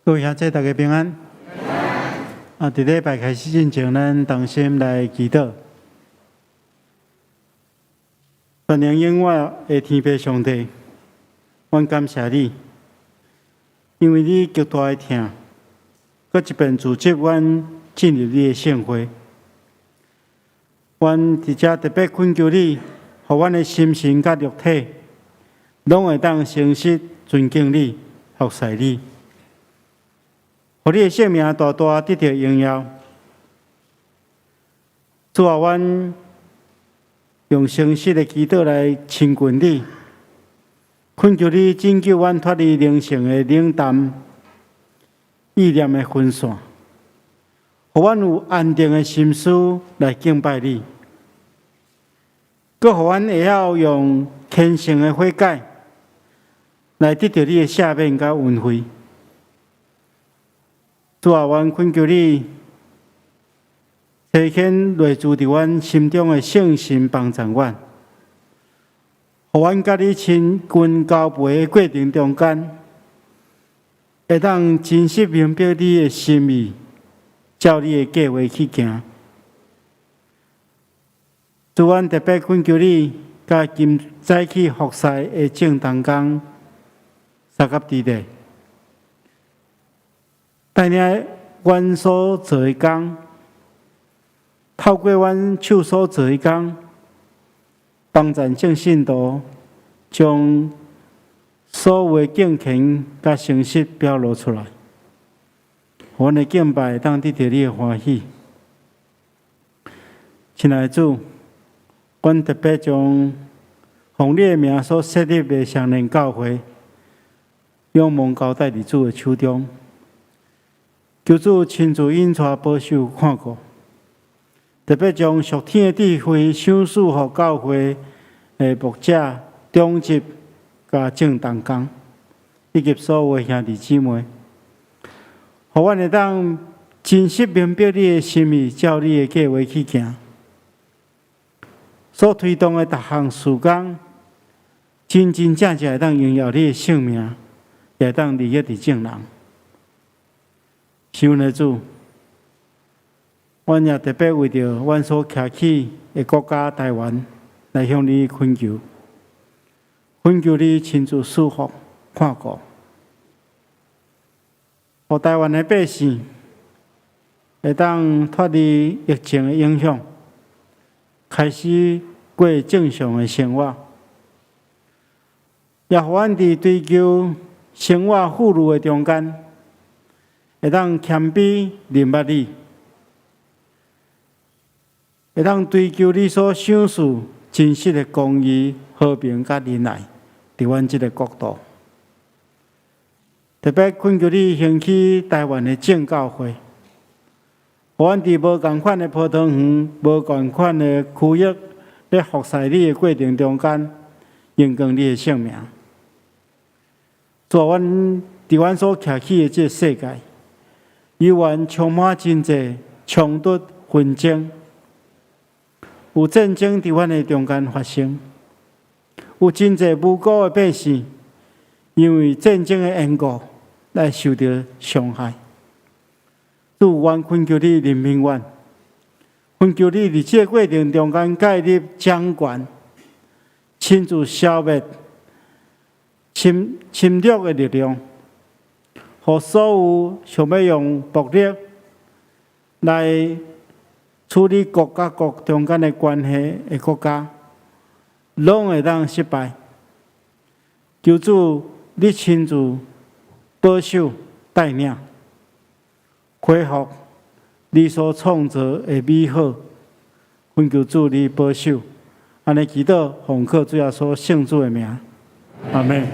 各位兄弟，大家平安。啊，佇禮拜開始進前，咱同心來祈禱。全能永活的天父上帝，阮感謝你，因為你極大的疼，閣一遍組織阮進入你的聖會。阮佇遮特別懇求你，予阮的心神佮肉體，攏會當誠實尊敬你、服侍你。予你的聖名大大得著榮耀。主啊，阮用誠實的祈禱來親近你，懇求你拯救阮脫離靈性的冷淡、意念的分散，予阮有安定的心思來敬拜你，閣予阮會曉用虔誠的悔改來得著你的赦免佮恩惠。主啊，阮懇求你，差遣內住佇阮心中的聖神幫助阮，予阮佮你親近交陪的過程中間，會當真實明白你的心意，照你的計畫去行。主，阮特別懇求你，佮今早起服侍的眾同工，相佮佇咧。帶領阮所做的工，透過阮手所做的工，幫助眾信徒將所有的敬虔佮誠實表露出來，阮的敬拜會當得著你的歡喜。親愛的主，阮特別將奉你的名所設立的雙連教會，仰望交代佇主的手中。求主親自引帶保守看顧，特別將屬天的智慧賞賜予教會的牧者、長執佮眾同工，以及所有的兄弟姊妹，予阮會當真實明白你的心意，照你的計畫去行。所推動的逐項事工，真真正正會當榮耀你的聖名，也會當利益佇眾人。是阮的主，阮也特別為著阮所徛起的國家台灣來向你懇求，懇求你親自賜福看顧，予台灣的百姓會當脫離疫情的影響，開始過正常的生活，也予阮佇追求生活富裕的中間，會當謙卑認捌你，會當追求你所賞賜真實的公義、和平佮仁愛，佇阮這个國度。特別懇求你興起台灣的正教會，予阮佇無仝款的葡萄園、無仝款的區域，咧服侍你的過程中間，榮光你的聖名。主啊，阮佇阮所徛起的這个世界，猶原充滿真濟衝突紛爭，有戰爭佇阮的中間發生，有真濟無辜的百姓，因為戰爭的緣故來受著傷害。主，阮懇求你憐憫阮，懇求你佇這個過程中間介入掌權，親自消滅侵略的力量，予所有想欲用暴力來處理國佮國中間的關係的國家，攏會當失敗。求主，你親自保守帶領，恢復你所創造的美好。懇求主你保守，按呢祈禱，奉靠主耶穌聖子的名，阿們。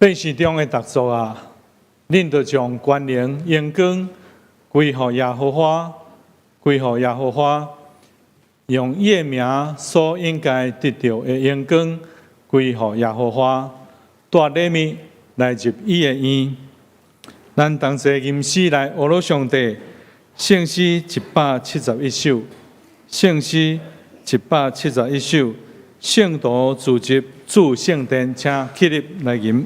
百姓中的逐族啊，恁著將權能榮光歸予耶和華，歸予耶和華，用伊的名所應該得著的榮光歸予耶和華，帶禮物來入伊的院。咱同齊吟詩來呵咾上帝，聖詩171首，聖詩171首，聖徒聚集主聖殿，請起立來吟。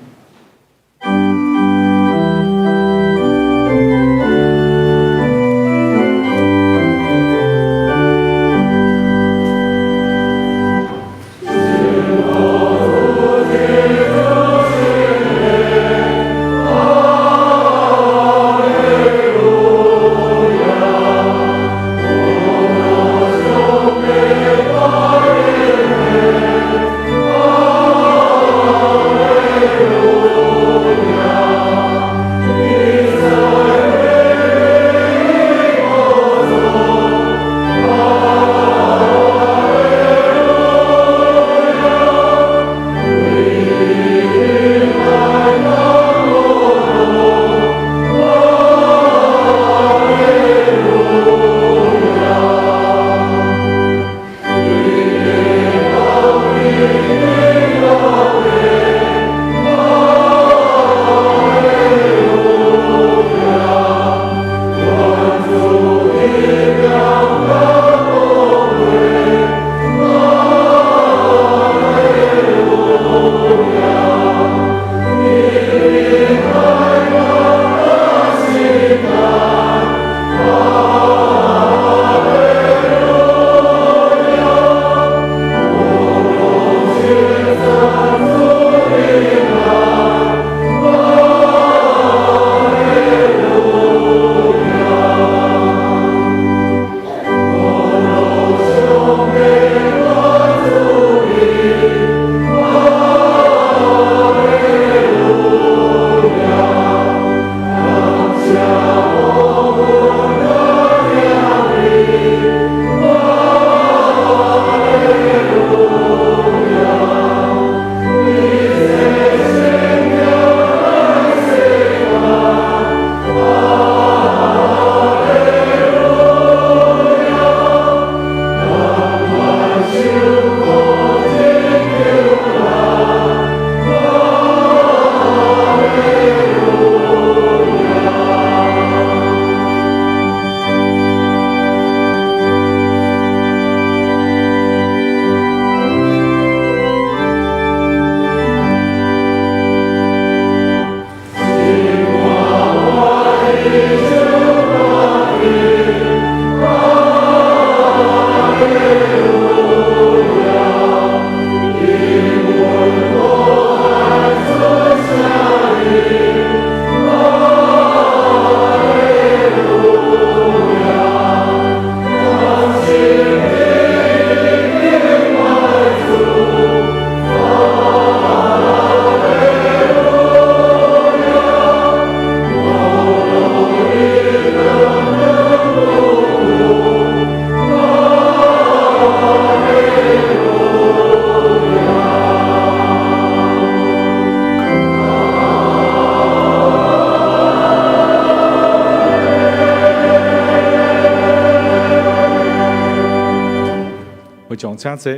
請坐。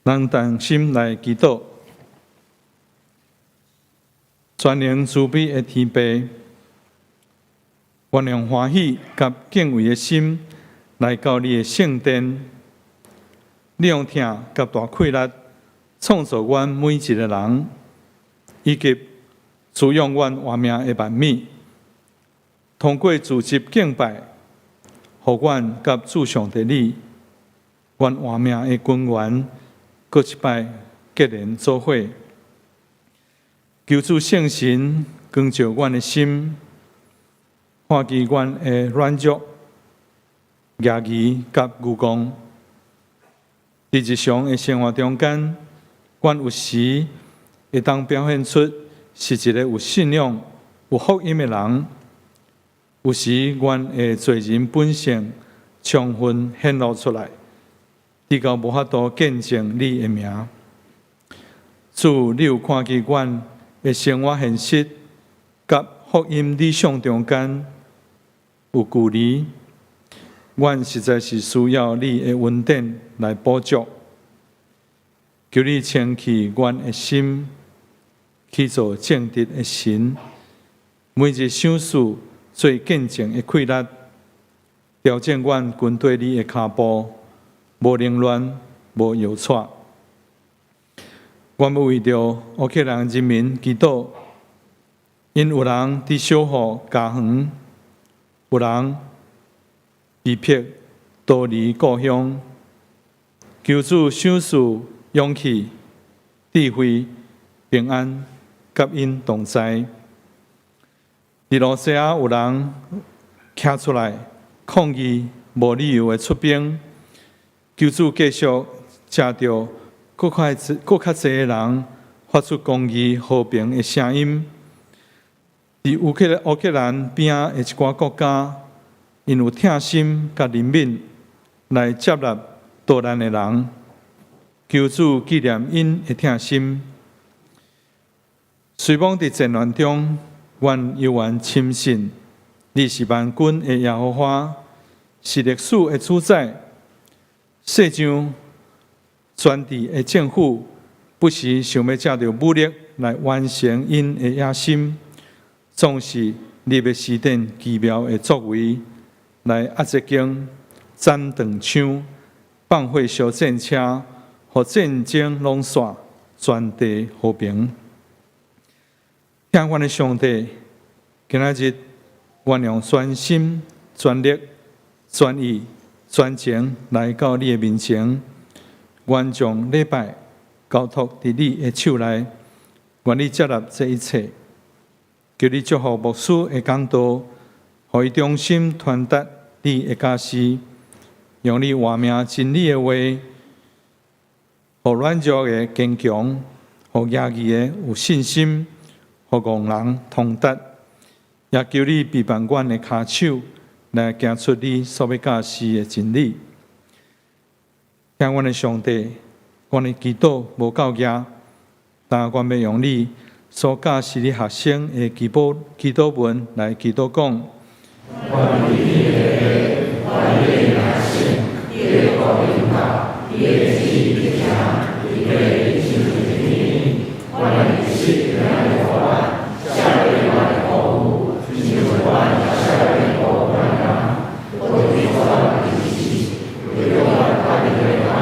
咱同心來祈禱，全能慈悲的天父，阮用歡喜佮敬畏的心來到你的聖殿，你用疼佮大氣力創造阮每一个人，以及滋養阮活命的萬物。通過聚集敬拜，予阮佮主上帝你，阮活命的根源，閣一擺結連做伙。求主聖神光照阮的心，看見阮的軟弱、訝異佮愚戇。佇日常的生活中間，阮有時會當表現出是一个有信仰、有福音的人。有時，阮的罪人本性充分顯露出來，直到無法度見證你的名。主，你有看見阮的生活現實，佮福音理想中間有距離，阮實在是需要你的恩典來補足。求你清去阮的心，去做正直的神。每日賞賜做見證的氣力，調整阮跟綴你的跤步，無凌亂，無搖掣。阮欲為著烏克蘭人民祈禱，𪜶有人佇守護家園，有人被迫逃離故鄉。求主賞賜勇氣、智慧、平安，佮𪜶同在。佇羅西亞有人徛出來抗議無理由的出兵，求主繼續藉著閣較濟的人發出公義和平的聲音。佇烏克蘭邊仔的一寡國家，𪜶有疼心佮憐憫來接納逃難的人，求主紀念𪜶的疼心。雖罔佇戰亂中，阮猶原深信你是萬軍的耶和華，是歷史的主宰。世上專制的政府不時想欲藉著武力來完成𪜶的野心，總是你欲施展奇妙的作為來壓制弓、斬斷槍、放火燒戰車，予戰爭攏煞，全地和平。疼阮的上帝，今仔日阮用全心、全力、全意、全情來到你的面前，阮將禮拜交託佇你的手內，願你接納這一切。求你祝福牧師的講道，予伊忠心傳達你的教示，用你活命真理的話，予軟弱的堅強，予猶疑的有信心，予戇人通達。也求你備辦阮的跤手，來行出你所欲教示的真理。疼阮的上帝，阮的祈禱無夠額，但阮欲用你所教示你學生的祈禱文來祈禱講。願你的話，願你的名聖，你的國臨到，你的旨意行，佇地親像佇天。阮的日食今仔日予阮，赦免阮的過誤，親像阮也赦免過誤的人。莫予阮入試，救阮脫離黑暗，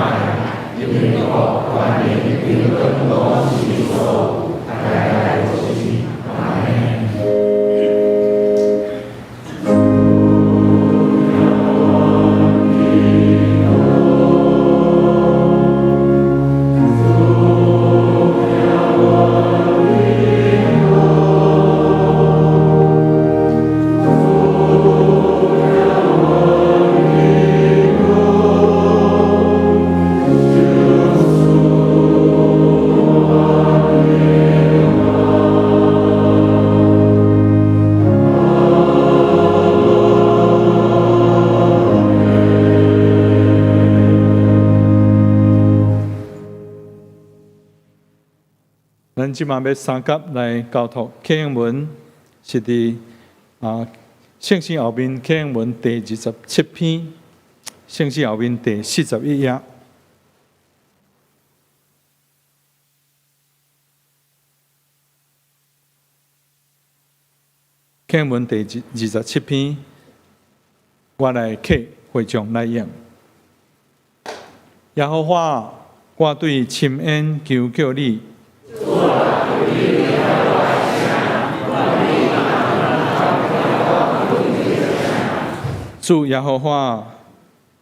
因為國、權柄、榮光攏是你所有，代代無盡。阿們。咱這馬欲三甲來交託啟應文，是佇聖經後面啟應文第27篇，聖經後面第41頁。啟應文第27篇，我來客會眾來用。耶和華，我對深淵求叫你。主耶和華，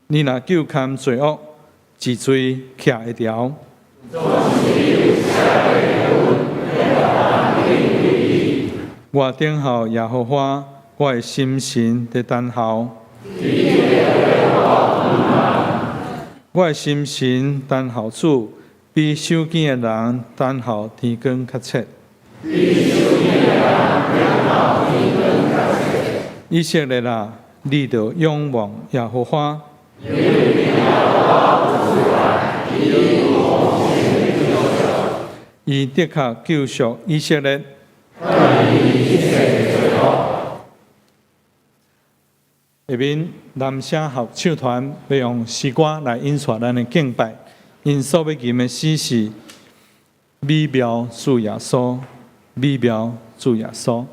你若究勘罪惡，一罪徛會牢。我等候耶和華，我的心神佇等候。我的心神等候主，比守更的人等候天光較切。以色列啊，你著仰望耶和華。伊的確救贖以色列。下面男聲合唱團欲用詩歌來引帶咱的敬拜，𪜶所欲吟的詩是《美妙主耶穌》，美妙主耶穌。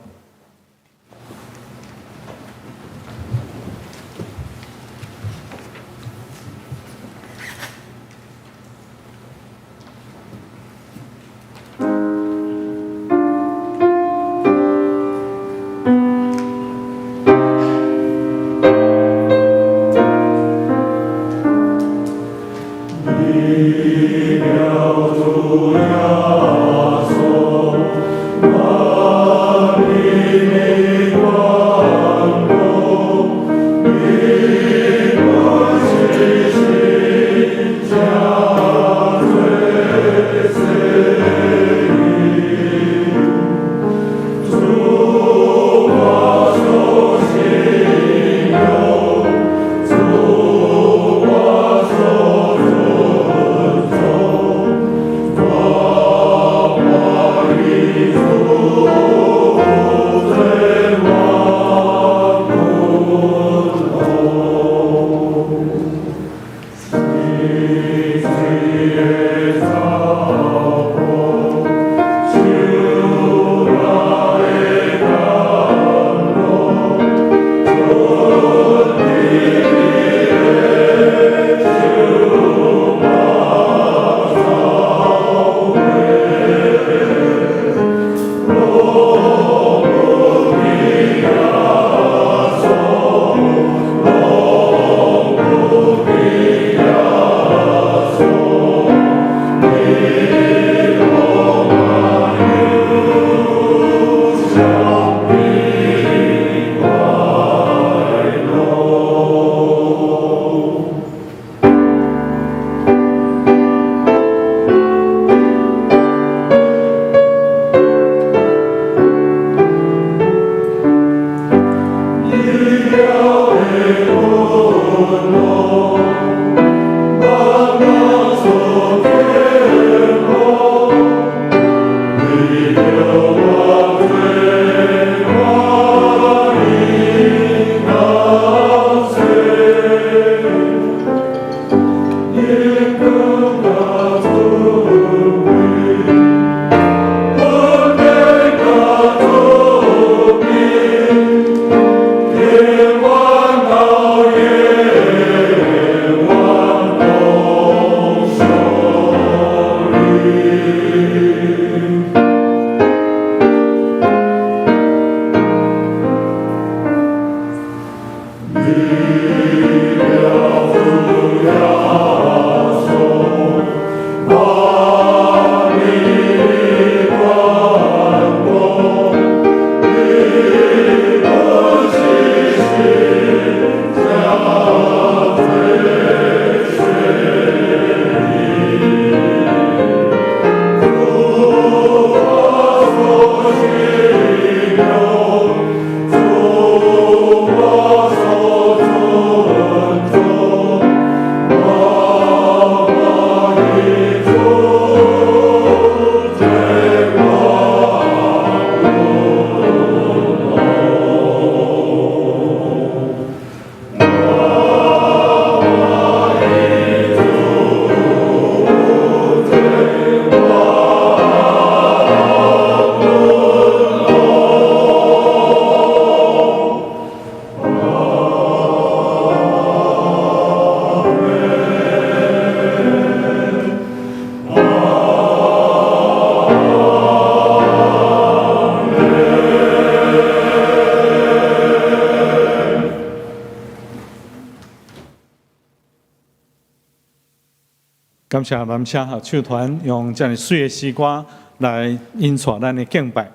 感謝南車合唱團用遮爾媠的詩歌來引帶咱的敬拜。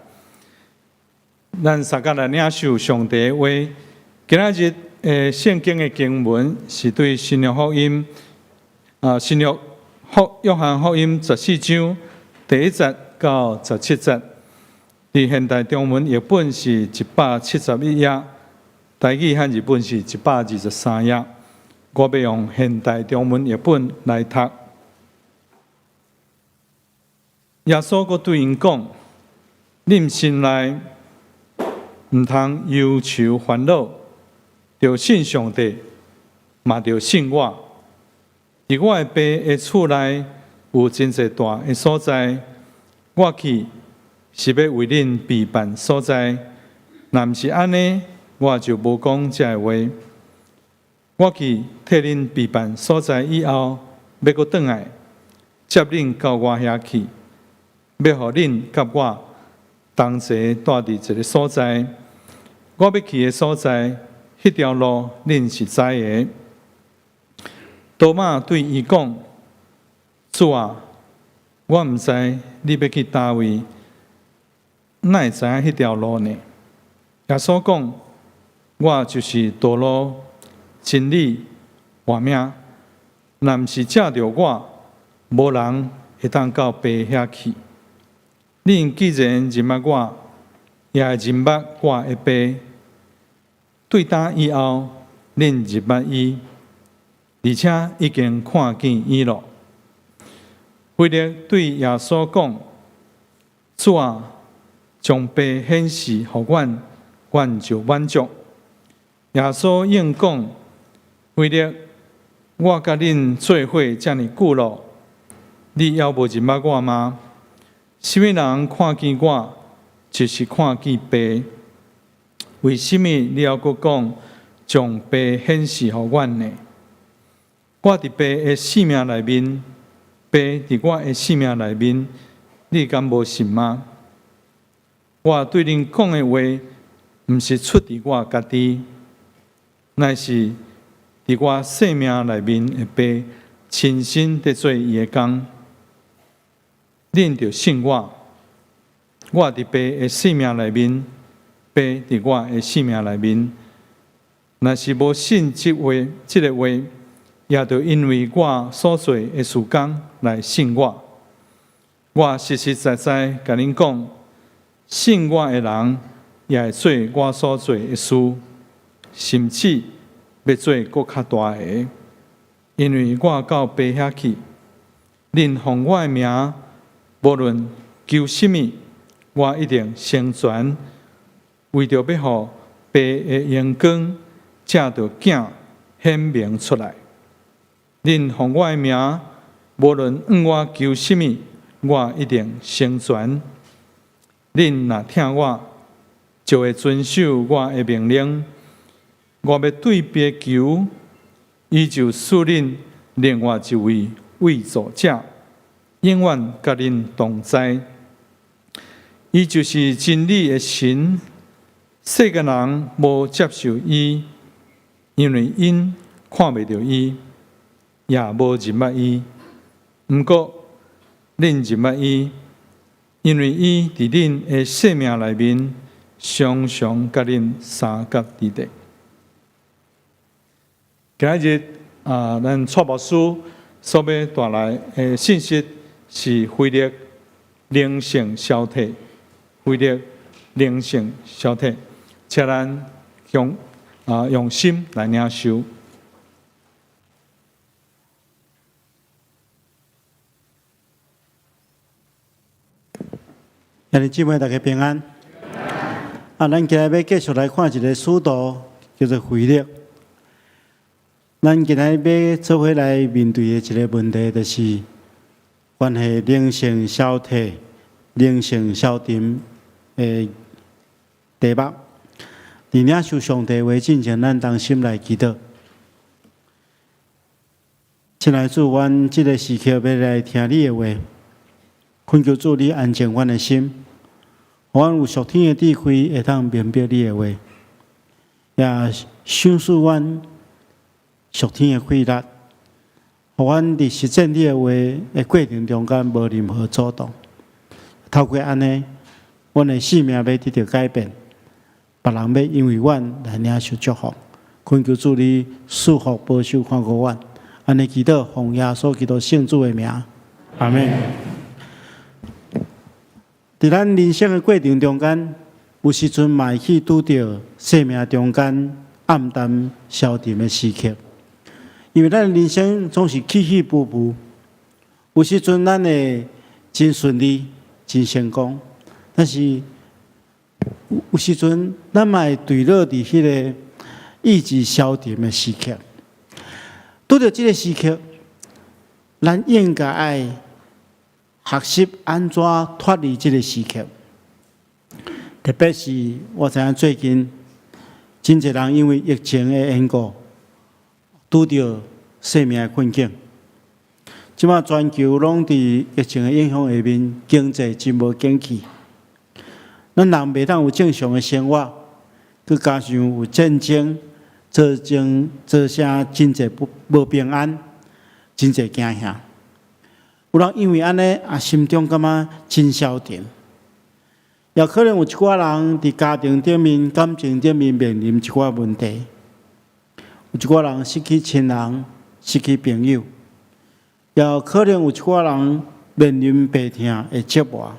咱三個來領受上帝的話。今仔日的聖經的經文是對新約福音啊，新約福約翰福音14章第1節到17節。佇現代中文譯本是171頁，台語和日本是123頁。我欲用現代中文譯本來讀。耶穌閣對𪜶講：恁心內毋通憂愁煩惱，著信上帝，嘛著信我。佇我的爸的厝內有真濟大的所在，我去是欲為恁備辦所在。若毋是按呢，我就無講這个話。我去替恁備辦所在以後，欲閣轉來接恁到我遐去，欲予恁佮我同齊蹛佇一个所在。我欲去的所在，彼條路恁是知的。多馬對伊講：主啊，我毋知你欲去佗位，哪會知影彼條路呢？耶穌講：我就是道路、真理、活命。若毋是藉著我，無人會當到爸遐去。恁既然認捌我，也會認捌我的爸。對今以後，恁認捌伊，而且已經看見伊囉。腓力對耶穌講：主啊，將爸顯示予阮，阮就滿足。耶穌應講：腓力，我佮恁做伙遮爾久囉，你猶無認捌我嗎？啥物人看見我，就是看見爸。為啥物你猶閣講將爸顯示予阮呢？我佇爸的性命內面，爸佇我的性命內面，你敢無信嗎？我對恁講的話，毋是出佇我家己，乃是佇我生命內面的爸親身佇做伊的工。恁著信我，我佇爸的性命內面，爸佇我的性命內面。若是無信這話，這个話，也著因為我所做的事工來信我。我實實在在共恁講，信我的人也會做我所做的事，甚至欲做閣較大的，因為我到爸遐去。恁奉我的名，無論求啥物，我一定成全，為著欲予爸的榮光藉著囝顯明出來。恁奉我的名，無論向我求啥物，我一定成全。恁若疼我，就會遵守我的命令。我欲對爸求，伊就賜恁另外一位慰助者，永遠佮恁同在。伊就是真理的神，世間人無接受伊，因為𪜶看袂著伊，也無認捌伊。毋過，恁認捌伊，因為伊佇恁的生命內面，常常佮恁相佮佇咧。今日啊，咱蔡牧師所欲帶來的信息是腓力靈性消退，腓力靈性消退，請咱用心來領受。兄弟姊妹，大家平安。啊，咱今日欲繼續來看一个使徒，叫做腓力。咱今日欲做伙來面對的一个問題，就是關係靈性消退、靈性消沉的題目。佇領受上帝話進前，咱同心來祈禱。親愛的主，阮這个時刻欲來聽你的話，懇求主你安靜阮的心，予阮有屬天的智慧，會當明白你的話，也賞賜阮屬天的氣力，予阮佇實踐你的話的過程中間無任何阻擋。透過按呢，阮的生命欲得著改變，別人欲因為阮來領受祝福。懇求主你賜福保守看顧阮，按呢祈禱，奉耶穌基督聖子的名，阿們。佇咱人生的過程中間，有時陣嘛會去拄著生命中間暗淡消沉的時刻。因為咱的人生總是起起伏伏，有時陣咱會真順利、真成功，但是有時陣咱嘛會墜落佇彼个意志消沉的時刻。拄著這个時刻，咱應該愛學習按怎脫離這个時刻。特別是我知影最近真濟人因為疫情的緣故，拄著生命的困境。這馬全球攏佇疫情的影響下面，經濟真無景氣。咱人袂當有正常的生活，閣加上有戰爭，造成真濟不無平安，真濟驚嚇。有人因為按呢啊，心中感覺真消沉。也可能有一寡人佇家庭頂面、感情頂面面臨一寡問題，有一寡人失去親人、失去朋友，也可能有一寡人面臨病痛的折磨，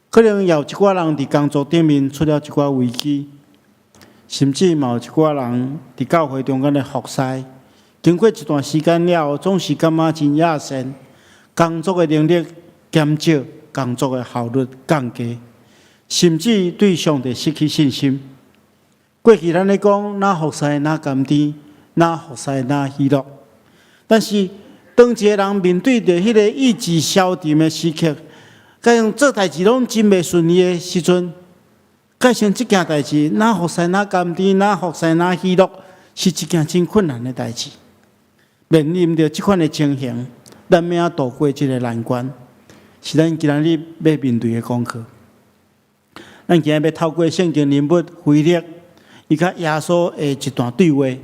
可能也有一寡人佇工作頂面出了一寡危機，甚至嘛有一寡人佇教會中間的服侍，經過一段時間了後，總是感覺真厭世，工作的能力減少，工作的效率降低，甚至對上帝失去信心。過去咱咧講，若服侍若甘甜，若服侍若喜樂。但是當一個人面對著彼个意志消沉的時刻，佮用做代誌攏真袂順利的時陣，改成這件代誌，若服侍若甘甜，若服侍若喜樂，是一件真困難的代誌。面臨著這款的情形，咱欲按怎渡過這个難關，是咱今仔日欲面對的功課。咱今仔日欲透過聖經人物腓力，伊佮耶穌的一段對話，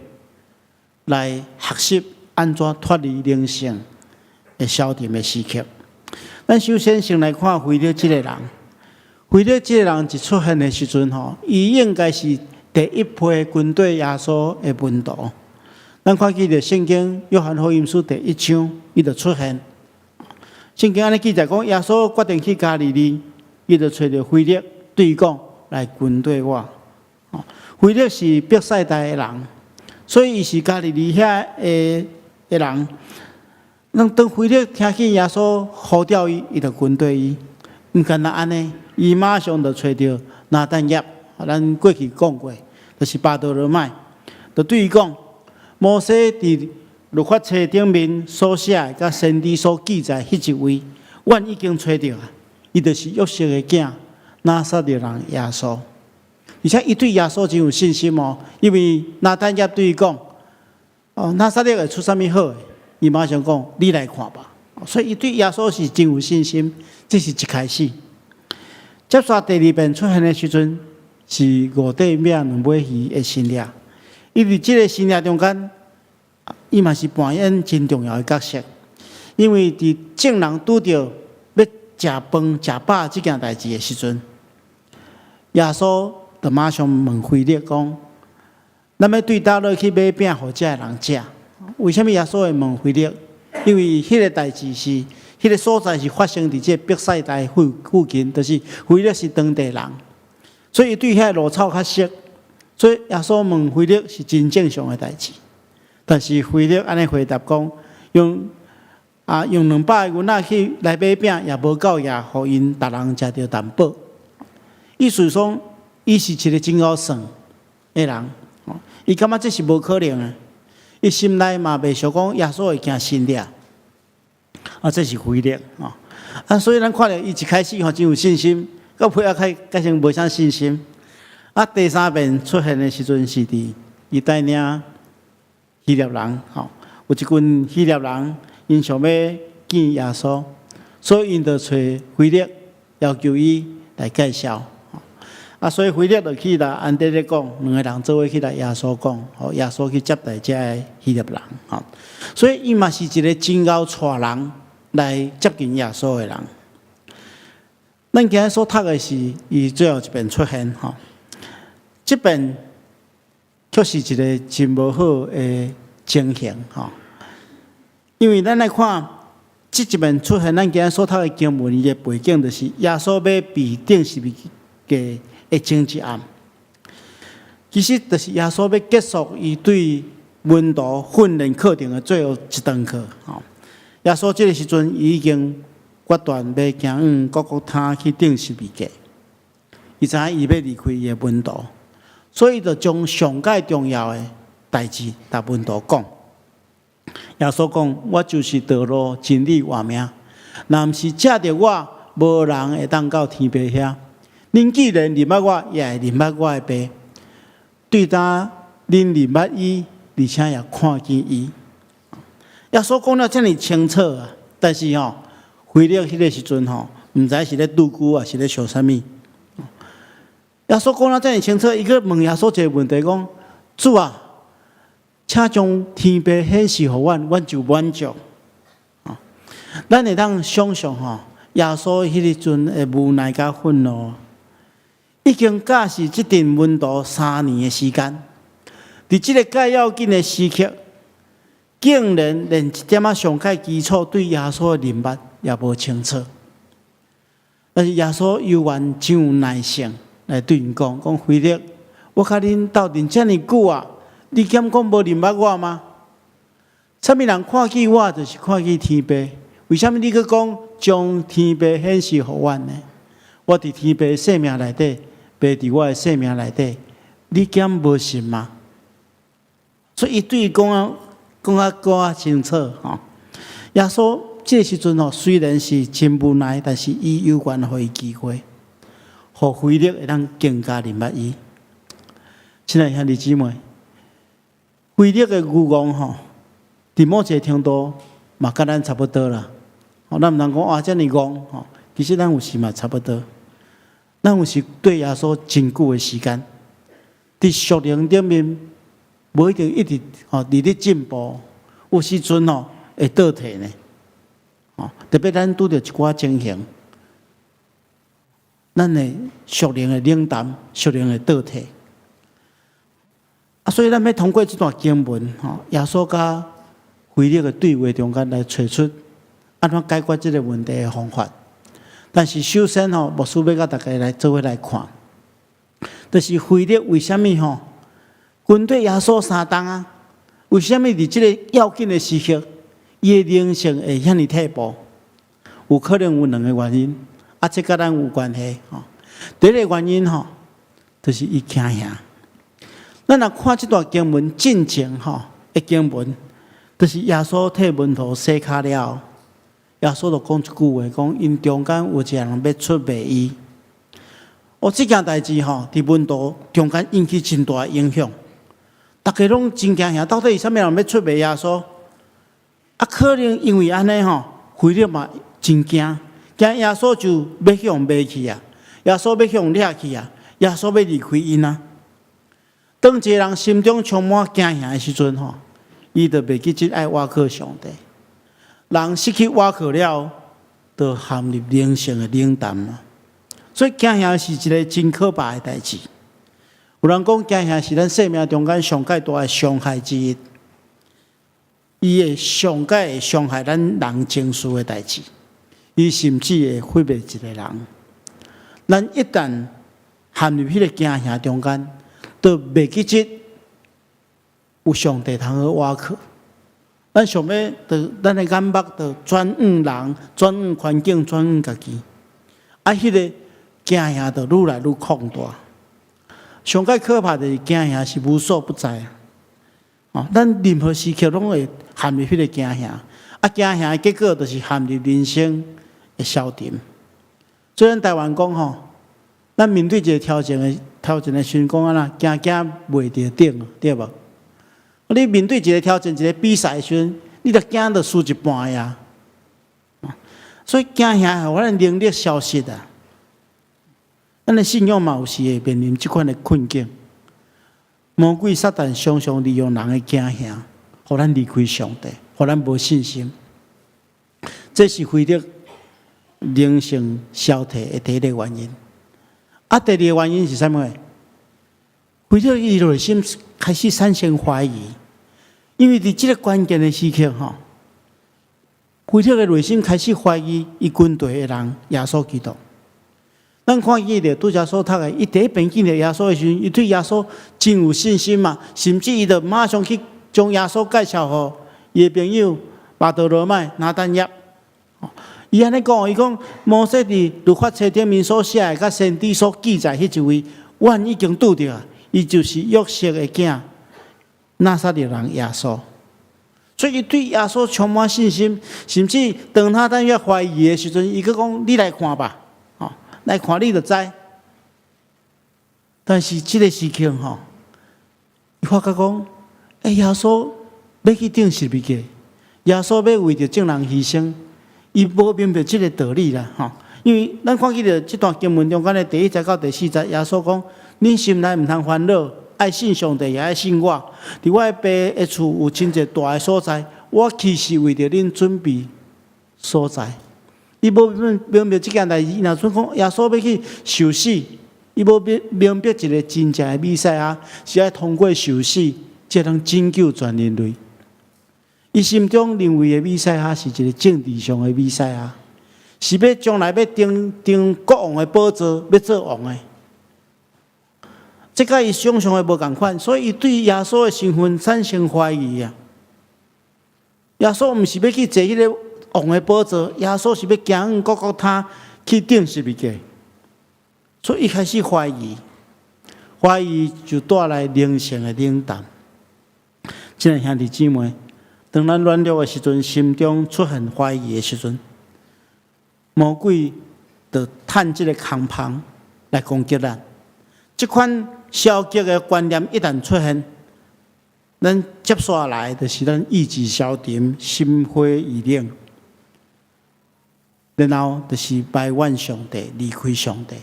來學習按怎脫離靈性的消沉的時刻。咱首先先來看腓力這个人。腓力這个人一出現的時陣吼，伊應該是第一批跟綴耶穌的門徒。咱看見著聖經約翰福音書第一章，伊就出現。聖經按呢記載講，耶穌決定去加利利，伊就揣著腓力對伊講：來跟綴我。腓力是伯賽大的人，所以伊是加利利遐的人。當腓力聽見耶穌呼召伊，伊就跟綴伊。毋干焦按呢，伊馬上就揣著拿但業，咱過去講過，就是巴多羅買，就對伊講：摩西佇律法冊頂面所寫的，佮先知所記載彼一位，阮已經揣著啊！伊就是約瑟的囝，拿撒勒人耶穌。而且伊對耶穌真有信心哦，因為拿但業對伊講：哦，拿撒勒會出啥物好的？伊馬上講：你來看吧。所以伊對耶穌是真有信心。這是一開始。接續第二遍出現的時陣，是五塊餅兩尾魚的神跡。伊佇這个神跡中間，伊嘛是扮演真重要的角色。因為佇眾人拄著欲食飯食飽這件代誌的時陣，耶穌就馬上問腓力講：咱欲對佗落去買餅予遮的人食？為啥物耶穌會問腓力？因為彼个代誌是，彼个所在是發生佇這个伯賽大附近，就是腓力是當地人，所以對遐路草較熟。所以耶穌問腓力是真正常的代誌。但是腓力按呢回答講：用200个銀仔去來買餅，也無夠額，予𪜶逐人食著淡薄。意思講，伊是一个真𠢕算的人，伊感覺這是無可能的。伊心內嘛袂想講耶穌會行神跡，啊，這是腓力啊。啊，所以咱看著伊一開始吼真有信心，到尾仔開改成無啥信心。啊，第三遍出現的時陣是佇伊帶領希臘人，吼，有一群希臘人，𪜶想欲見耶穌，所以𪜶就揣腓力，要求伊來介紹。啊，所以腓力就去共安德烈講，兩個人做伙去共耶穌講，予耶穌去接待這个希臘人，吼。所以伊嘛是一个真𠢕帶人來接近耶穌的人。咱今日所讀的是伊最後一遍出現，吼。這遍卻是一个真無好的情形，吼。因為咱來看，這一遍出現，咱今日所讀的經文，伊的背景就是耶穌欲被釘十字架的前一暗，其實就是耶穌欲結束伊對門徒訓練課程的最後一堂課。吼，耶穌這个時陣已經決斷欲行往各各他去釘十字架，伊知影伊欲離開伊的門徒，所以就將上蓋重要的代誌共門徒講。耶穌講：我就是道路、真理、活命，若毋是藉著我，無人會當到天父遐。恁既然認捌我，也會認捌我的爸。對今恁認捌伊，而且也看見伊。耶穌講了遮爾清楚啊！但是吼，腓力彼个時陣吼，毋知是咧拄龜，抑是咧想啥物。耶穌講了遮爾清楚，伊閣問耶穌一个問題，講：主啊，請將天父顯示予阮，阮就滿足。咱會當想象吼，耶穌彼个陣的無奈佮憤怒，已經教示這陣門徒3年的時間，佇這个蓋要緊的時刻，竟然連一點仔上蓋基礎對耶穌的認捌也無清楚。但是耶穌猶原真有耐性來對𪜶講：講腓力，我佮恁鬥陣遮爾久啊，你敢講無認捌我嗎？啥物人看見我，就是看見天父。為啥物你閣講將天父顯示予阮呢？我佇天父生命內底，父佇我的生命內底，你敢無信嗎？所以伊對伊講啊，講啊閣較清楚吼。耶穌這個時陣吼，雖然是真無奈，但是伊猶原予伊機會，予腓力會當更加認捌伊。親愛兄弟姊妹，腓力的愚戇吼，佇某一個程度嘛，佮咱差不多啦。吼，咱毋通講哇，遮爾戇吼，其實咱有時嘛差不多。咱有時對耶穌真久的時間，佇屬靈頂面，無一定一直吼佇咧進步，有時陣吼會倒退呢。吼，特別咱拄著一寡情形，咱的屬靈的冷淡，屬靈的倒退。啊，所以咱欲通過這段經文，吼，耶穌佮腓力的對話中間來揣出按怎解決這个問題的方法。但是首先吼，牧師欲佮大家來做伙來看，就是腓力為啥物吼跟綴耶穌3冬啊？為啥物佇這个要緊的時刻，伊的靈性會遐爾退步？有可能有兩个原因，啊，這佮咱有關係吼。第一个原因吼，就是伊驚嚇。咱若看這段經文進前吼的經文，就是耶穌替門徒洗跤了，耶穌就講一句話，講𪜶中間有一个人欲出賣伊。哦，這件代誌吼，佇門徒中間引起真大的影響，逐家攏真驚嚇，到底是啥物人欲出賣耶穌？啊，可能因為按呢吼，腓力嘛真驚，驚耶穌就欲去予賣去啊，耶穌欲去予掠去啊，耶穌欲離開𪜶啊。當一个人心中充滿驚嚇的時陣吼，伊就袂記得愛倚靠上帝。人失去倚靠了，就陷入靈性的冷淡啦。所以驚嚇是一个真可怕的代誌。有人講驚嚇是咱生命中間上蓋大的傷害之一，伊會上蓋會傷害咱人情緒的代誌，伊甚至會毀滅一个人。咱一旦陷入彼个驚嚇中間，就袂記得有上帝通好倚靠。咱想欲，就咱的眼目就轉向人，轉向環境，轉向家己。啊，彼个驚嚇就愈來愈擴大。上蓋可怕就是驚嚇是無所不在。哦，咱任何時刻攏會陷入彼个驚嚇。啊，驚嚇的結果就是陷入人生的消沉。所以咱台灣講吼，咱面對一个挑戰的時陣，講按怎驚驚袂著頂，對無？你面對一个挑戰、一个比賽的時陣，你著驚著輸一半呀。所以驚嚇予咱能力消失啊！咱的信仰嘛有時會面臨這款的困境。魔鬼撒旦常常利用人的驚嚇，予咱離開上帝，予咱無信心。這是腓力靈性消退的第一個原因。啊，第二个原因是啥物？腓力伊內心開始產生懷疑，因為佇這个關鍵的時刻，吼，腓力的內心開始懷疑伊跟隨的人耶穌基督。咱看見著拄才所讀的，伊第一遍見著耶穌的時陣，伊對耶穌真有信心嘛，甚至伊就馬上去將耶穌介紹予伊的朋友巴多羅買、拿但業。伊按呢講，伊講摩西佇律法冊頂面所寫的，佮先知所記載彼一位，阮已經拄著啊！伊就是約瑟的囝，拿撒勒人耶穌。所以，伊對耶穌充滿信心，甚至當拿但業懷疑的時陣，伊閣講：你來看吧，吼，來看你就知。但是這个時刻吼，伊發覺講，欸，耶穌欲去釘十字架，耶穌欲為著眾人犧牲，伊無明白這个道理啦，吼。因為咱看見著這段經文中間的第一節到第四節，耶穌講：恁心內毋通煩惱，愛信上帝，也愛信我。佇我的爸的厝有真濟大的所在，我去是為著恁準備所在。伊無明白這件代誌，伊若準講耶穌欲去受死，伊無明白一个真正的彌賽亞是愛通過受死，才能拯救全人類。伊心中認為的彌賽亞是一个政治上的彌賽亞，是欲將來欲登國王的寶座，欲做王的。這佮伊想象的無仝款，所以伊對耶穌的身份產生懷疑啊。耶穌毋是欲去坐彼个王的寶座，耶穌是欲行往各各他去釘十字架，所以伊開始懷疑，懷疑就帶來靈性的冷淡。親愛兄弟姊妹，當咱軟弱的時陣，心中出現懷疑的時陣，魔鬼就趁這个空縫來攻擊咱。這款消極的觀念一旦出現，咱接下來就是咱意志消沉、心灰意冷，然後就是埋怨上帝、離開上帝，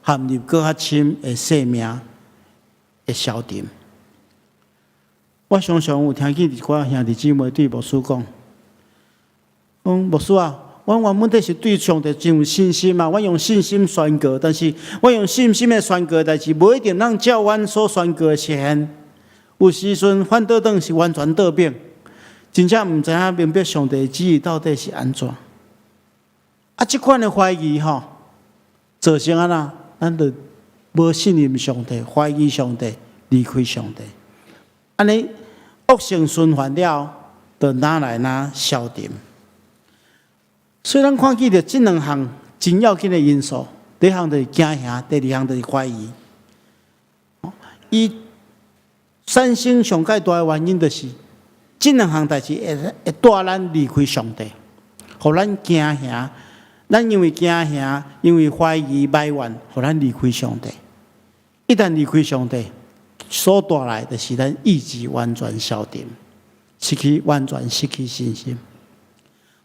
陷入閣較深的生命的消沉。我常常有聽見一寡兄弟姊妹對牧師講：講牧師啊，我原本底是對上帝真有信心嘛，我用信心宣告，但是我用信心的宣告代誌，無一定通照阮所宣告的實現。有時陣反倒轉是完全倒反，真正毋知影明白上帝的旨意到底是按怎。啊，這款的懷疑吼，造成按怎，咱就無信任上帝，懷疑上帝，離開上帝。按呢惡性循環了，就愈來愈消沉。所以咱看見著這兩項真要緊的因素，第一項就是驚嚇，第二項就是懷疑。伊產生上蓋大的原因就是，這兩項代誌會帶咱離開上帝，予咱驚嚇。咱因為驚嚇，因為懷疑埋怨，予咱離開上帝。一旦離開上帝，所帶來的是咱意志完全消沉，完全失去信心。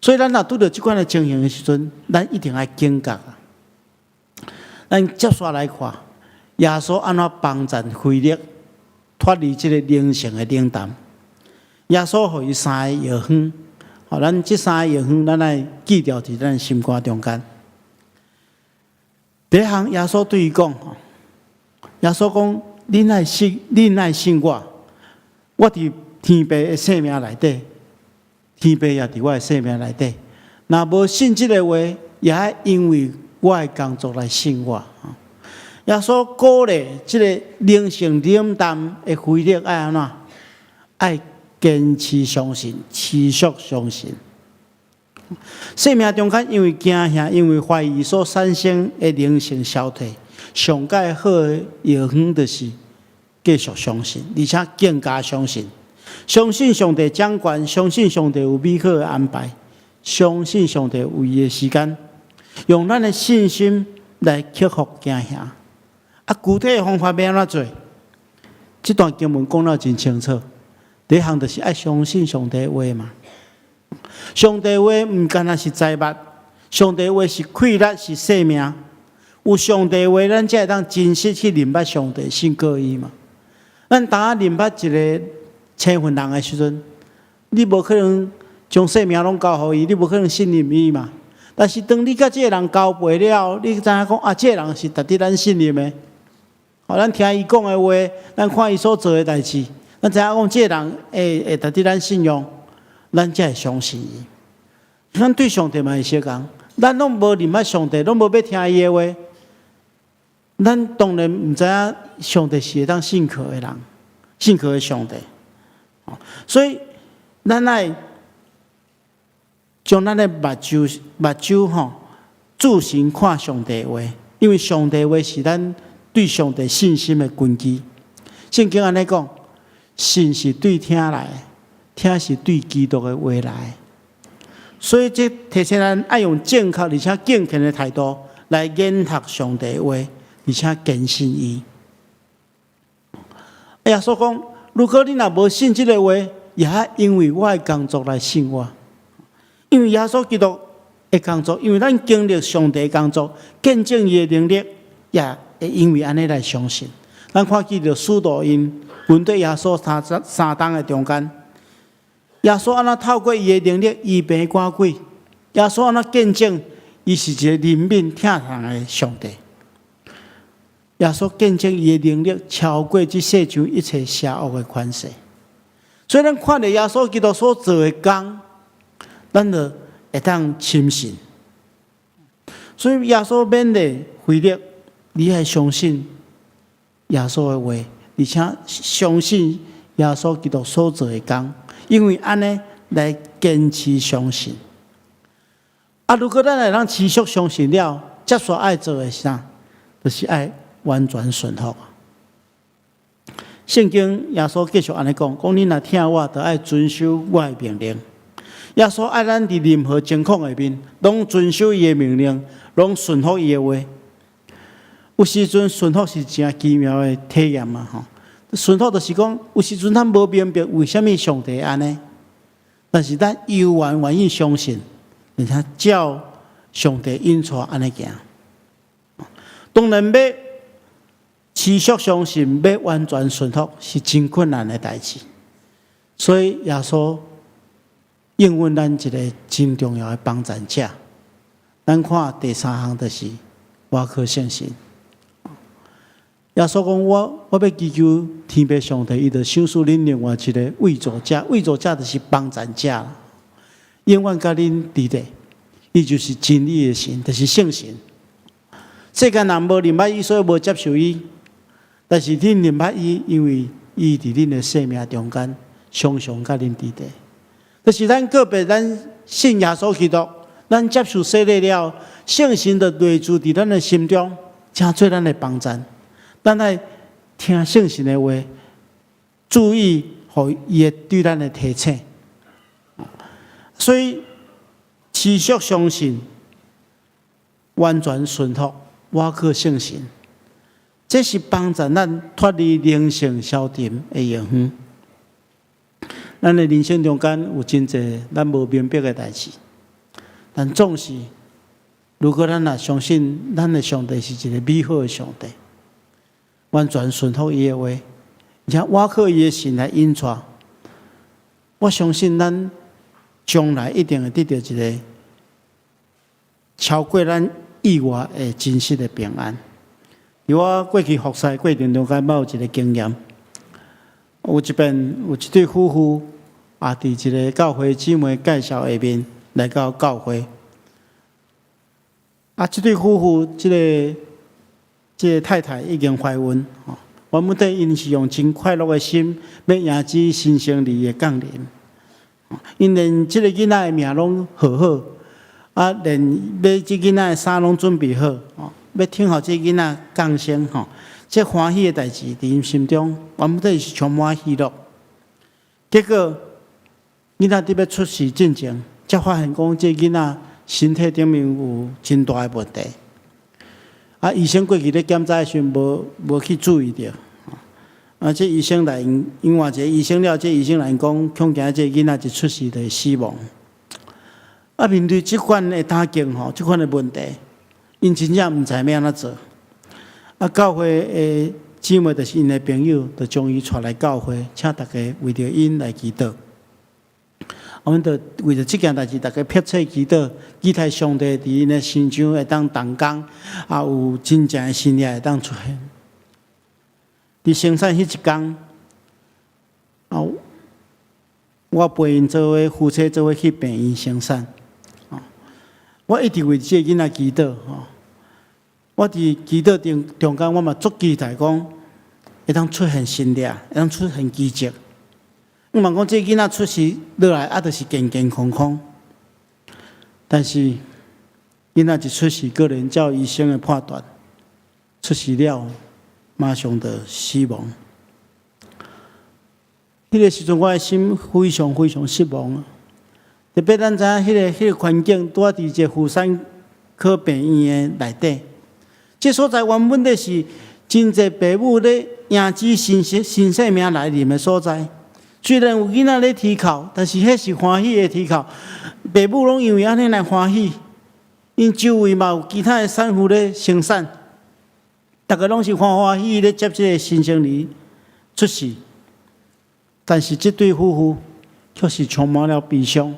所以，咱若拄著這款的情形的時陣，咱一定愛警覺啊！咱接續來看，耶穌按怎幫贊腓力脫離這个靈性的冷淡。耶穌予伊三个藥方，予咱這三個藥方，咱愛記牢佇咱心肝中間。第一項，耶穌對伊講：耶穌講，恁愛信，恁愛信我，我佇天爸的生命內底。天爸也佇我的生命內底，若無信這个話，也愛因為我的工作來信我。耶穌鼓勵這个靈性冷淡的腓力愛按怎？愛堅持相信，持續相信。生命中間因為驚嚇、因為懷疑所產生的靈性消退，上蓋好的藥方就是繼續相信，而且更加相信。相信上帝掌權，相信上帝有美好的安排，相信上帝有伊的時間，用咱的信心來克服驚嚇。啊，具體的方法欲按怎做？這段經文講得真清楚。第一項就是愛相信上帝的話嘛。上帝話毋干焦是財物，上帝話是氣力，是生命。有上帝話，咱才會當真實去認捌上帝，信靠伊嘛。咱當認捌一个生份人的時陣，你無可能將性命攏交予伊，你無可能信任伊嘛。但是當你佮這个人交陪了，你知影講啊，這个人是值得咱信任的。哦，咱聽伊講的話，咱看伊所做的代誌，咱知影講這个人會值得咱信用，咱才會相信伊。咱對上帝嘛會相仝，咱攏無認捌上帝，攏無欲聽伊的話，咱當然毋知影上帝是會當信靠的人，信靠的上帝。所以咱愛將咱的目睭目睭吼，注神看上帝話，因為上帝話是咱對上帝信心的根基。聖經按呢講，信是對聽來的，聽是對基督的話來的。所以這提醒咱愛用正確而且敬虔的態度來研讀上帝話，而且堅信伊。耶穌講：如果你若無信這个話，也愛因為我的工作來信我。因為耶穌基督的工作，因為咱經歷上帝的工作，見證伊的能力，也會因為按呢來相信。咱看見著使徒𪜶跟綴耶穌三冬的中間，耶穌按怎透過伊的能力醫病趕鬼，耶穌按怎見證伊是一个憐憫疼人的上帝。耶穌見證伊的能力超過這世上一切邪惡的權勢。所以咱看著耶穌基督所做的工，咱就會當深信。所以耶穌勉勵腓力，你愛相信耶穌的話，而且相信耶穌基督所做的工，因為按呢來堅持相信。啊，如果咱會當持續相信了，接續愛做的是啥？就是愛完全順服。聖經耶穌繼續按呢講，講恁若疼我，就愛遵守我的命令。耶穌愛咱佇任何情況下面，攏遵守伊的命令，攏順服伊的話。有時陣順服是誠奇妙的體驗嘛，吼！順服就是講，有時陣咱無明白為啥物上帝按呢，但是咱猶原願意相信，而且照上帝引帶按呢行。當然欲持續相信，欲完全順服，是真困難的代誌。所以耶穌應允咱一个真重要的幫贊者。咱看第三項就是倚靠聖神。耶穌講：我欲祈求天父上帝，伊就賞賜恁另外一个慰助者，慰助者就是幫贊者，永遠佮恁佇咧。伊就是真理的神，就是聖神。世間人無認捌伊，所以無接受伊。但是恁認捌伊，因為伊佇恁的生命中間，常常佮恁佇咧。就是咱個別，咱信耶穌基督，咱接受洗禮了，聖神就內住佇咱的心中，成做咱的幫贊。咱愛聽聖神的話，注意予伊會對咱的提醒。所以持續相信，完全順服，倚靠聖神，這是幫助咱脫離靈性消沉的藥方。咱的人生中間有真濟咱無明白的代誌，但總是，如果咱若相信咱的上帝是一个美好的上帝，完全順服伊的話，而且倚靠伊的神來引帶，我相信咱將來一定會得著一个超過咱意外的真實的平安。佇我過去服侍過程中間，我有一个經驗。有一遍有一對夫婦，也佇一个教會姊妹介紹下面來到教會。啊，這對夫婦，這个太太已經懷孕，吼，原本底𪜶是用真快樂的心，欲迎接新生兒的降臨。𪜶連這个囡仔的名攏號好，啊，連買這囡仔的衫攏準備好，吼，欲等候這囡仔降生，吼。這歡喜的代誌佇𪜶心中，原本底是充滿喜樂。結果囡仔佇欲出世進前，才發現講這囡仔身體頂面有真大的問題。啊，醫生過去咧檢查的時陣，無去注意著。啊，這醫生來，𪜶換一個醫生了，這醫生來講，恐驚這囡仔一出世就會死亡。啊，面對這款的打擊吼，這款的問題，𪜶真正毋知欲按怎做。啊，教會的姊妹就是𪜶的朋友，就將伊帶來教會，請大家為著𪜶來祈禱。阮就為著這件代誌，大家迫切祈禱，期待上帝佇𪜶的身上會當動工，也有真正的神蹟會當出現。佇生產彼一工，啊，我陪𪜶做伙夫妻做伙去病院生產。我一直為這个囡仔祈禱，吼。我佇祈禱中間，我嘛足期待講會當出現神蹟，會當出現奇蹟。向望講這个囡仔出世落來，啊，就是健健康康。但是囡仔一出世，果然照醫生的判斷，出世了馬上就死亡。彼个時陣，我的心非常非常失望啊！特別咱知影彼个環境，拄仔佇一個婦產科病院的內底，這所在原本咧是真濟爸母咧迎接新生命來臨的所在。雖然有囡仔咧啼哭，但是彼是歡喜的啼哭，爸母攏因為按呢來歡喜。𪜶周圍嘛有其他的產婦咧生產，逐家攏是歡歡喜喜咧接這个新生兒出世。但是這對夫婦卻是充滿了悲傷。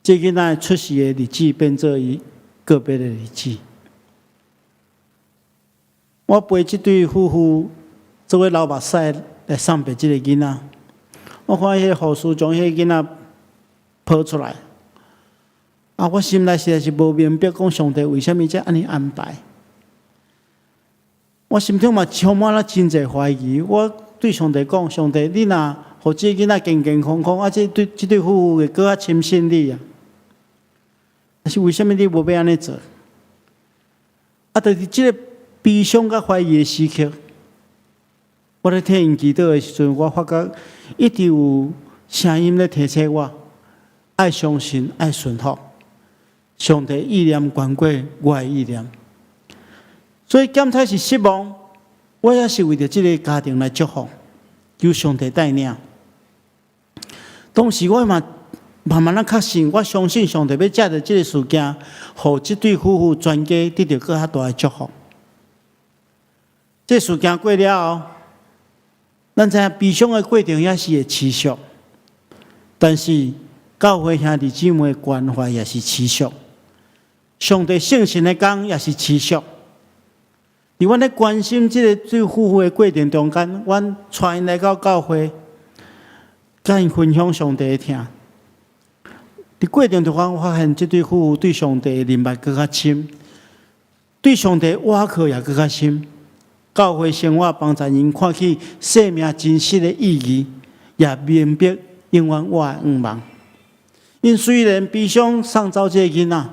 這囡仔出世的日子變做伊告別的日子。我陪這對夫婦做伙流目屎來送別這个囡仔。我看彼个護士將彼个囡仔抱出來，啊！我心內實在是無明白，講上帝為啥物才按呢安排？我心中嘛充滿了真濟懷疑。我對上帝講：上帝，你若予這个囡仔健健康康，啊，這對夫婦會閣較深信你啊！但是為啥物你無欲按呢做？啊，就是這个悲傷佮懷疑的時刻，我咧替𪜶祈禱的時陣，我發覺一直有聲音咧提醒我，愛相信，愛順服。上帝意念懸過我的意念，所以減彩是失望，我也是為著這个家庭來祝福，求上帝帶領。當時我嘛慢慢仔確信，我相信上帝欲藉著這个事件，予這對夫婦全家得著閣較大的祝福。這事件過了後，咱知影悲傷的過程也是會持續，但是教會兄弟姊妹關懷也是持續，上帝聖神的工也是持續。佇阮咧關心這个對夫婦的過程中間，阮帶𪜶來到教會，佮𪜶分享上帝的疼。佇過程中間，我發現這對夫婦對上帝的認捌閣較深，對上帝倚靠也閣較深。教會生活幫助𪜶看起生命真實的意義，也明白永遠活的向望。𪜶雖然悲傷送走這个囡仔，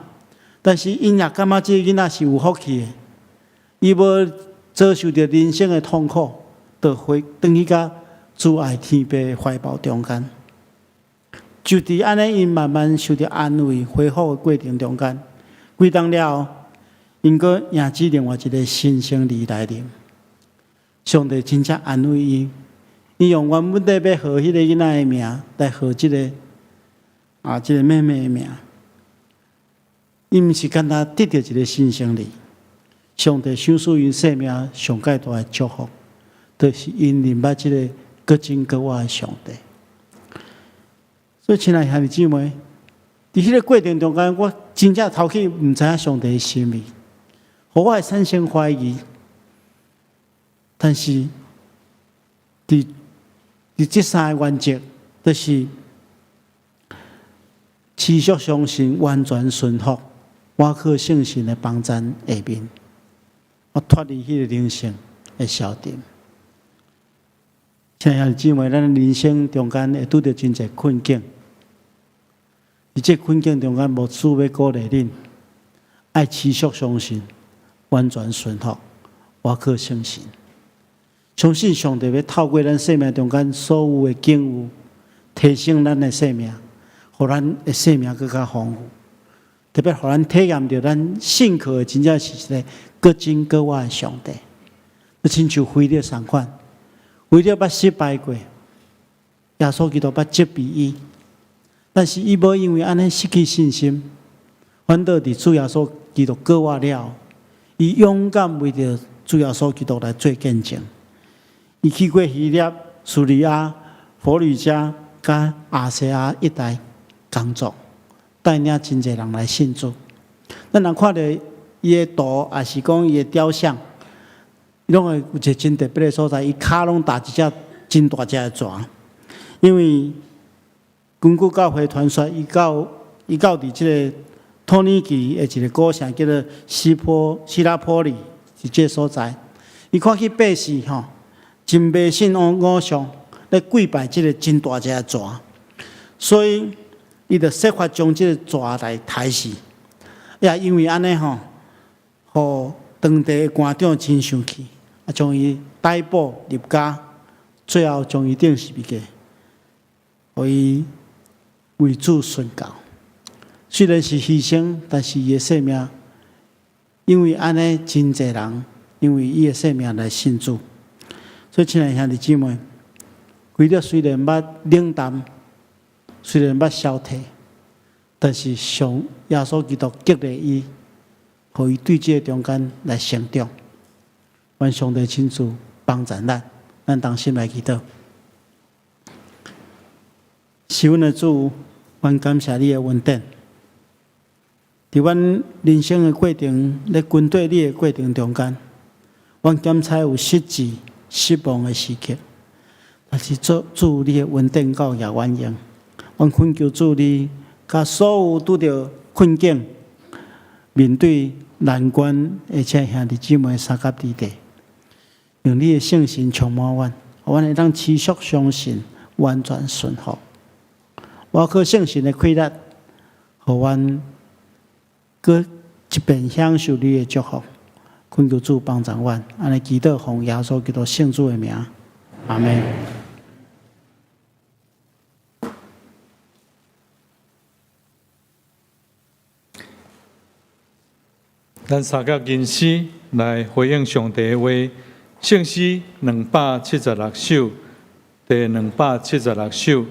但是𪜶也感覺這个囡仔是有福氣的。伊無遭受著人生的痛苦，就回轉去佮主愛天父的懷抱中間。就佇按呢，𪜶慢慢受著安慰、恢復的過程中間，幾冬了後，𪜶閣迎接另外一个新生兒來臨。上帝真正安慰伊，伊用原本咧欲號彼个囡仔的名來號這个妹妹的名。伊毋是干焦得著一个新生兒，上帝賞賜𪜶生命上蓋大的祝福，就是𪜶認捌這个閣真閣活的上帝。所以，親愛兄弟姊妹，佇彼个過程中間，我真正頭起毋知影上帝的心意，予我會產生懷疑。但是，佇這三个原則，就是持續相信、完全順服、倚靠聖神的幫贊下面，我脫離彼个靈性的消沉。親愛兄弟姊妹，咱人生中間會拄著真濟困境，佇這困境中間，牧師欲鼓勵恁，愛持續相信、完全順服、倚靠聖神，相信上帝欲透過咱生命中間所有的境遇，提升咱的生命，予咱的生命閣較豐富。特別予咱體驗著咱信靠的真正是一个閣真閣活的上帝。就親像腓力仝款，腓力捌失敗過，耶穌基督捌責備伊，但是伊無因為按呢失去信心，反倒佇主耶穌基督復活了，伊勇敢為著主耶穌基督來做見證。伊去過希臘、敘利亞、弗呂家、佮亞細亞一帶工作，帶領真濟人來信主。咱若看著伊的圖，抑是講伊的雕像，攏會有一个真特別的所在，伊跤攏踏一隻真大隻的蛇。因為根據教會傳說，伊到佇這个土耳其的一个古城叫做希拉波里，是這个所在。伊看起百姓吼，真迷信偶像，咧跪拜這个真大隻的蛇，所以伊就設法將這个蛇來刣死。也因為按呢吼，予當地的官長真生氣，啊，將伊逮捕入監，最後將伊釘十字架，予伊為主殉道。雖然是犧牲，但是伊的性命，因為按呢真濟人，因為伊的性命來信主。所以，親愛兄弟姊妹，基督雖然捌冷淡，雖然捌消退，但是上耶穌基督激勵伊，予伊對這个中間來成長。願上帝親自幫助咱，咱同心來祈禱。是阮的主，阮感謝你的恩典。佇阮人生的過程，咧跟綴你的過程中間，阮檢查有失志、失望的時刻，但是主主你的恩典夠額阮用，阮懇求主你，共所有拄著困境、面對難關的這兄弟姊妹相佮佇地，用你的聖神充滿阮，予阮會當持續相信，完全順服。倚靠聖神的氣力，予阮閣一遍享受你的祝福，懇求主幫助阮，按呢祈禱奉耶穌基督聖子的名，阿們。咱三個吟詩來回應上帝的話，聖詩276首，第276首，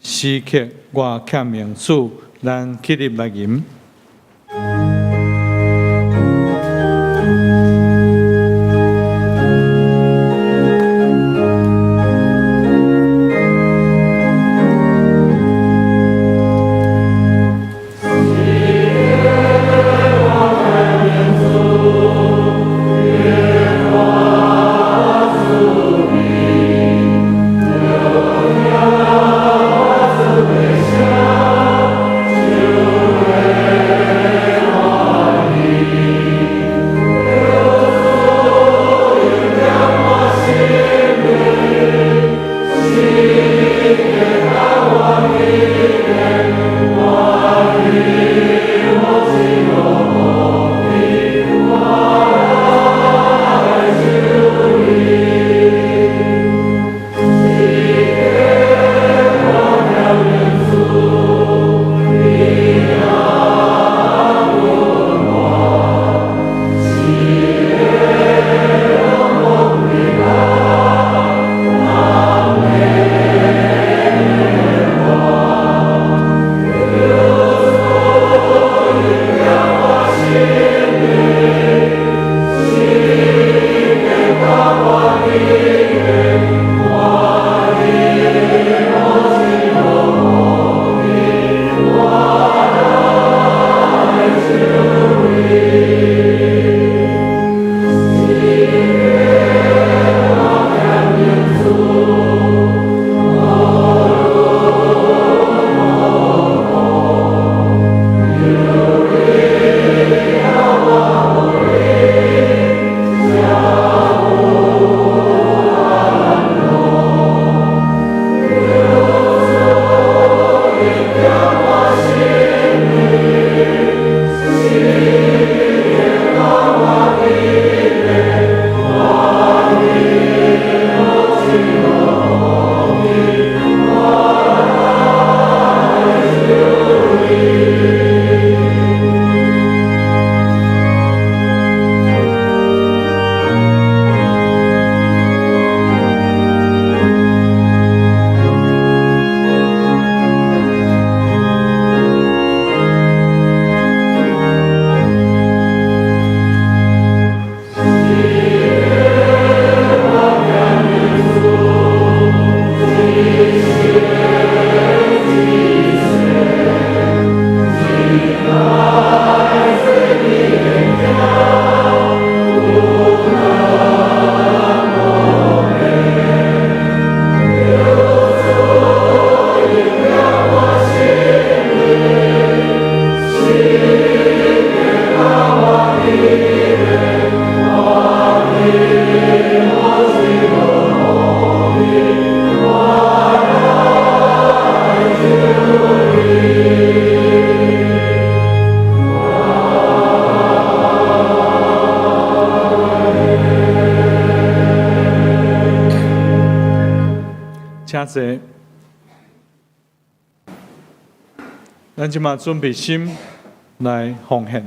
時刻我欠命主，咱起立來吟。請坐。咱這馬準備心來奉獻。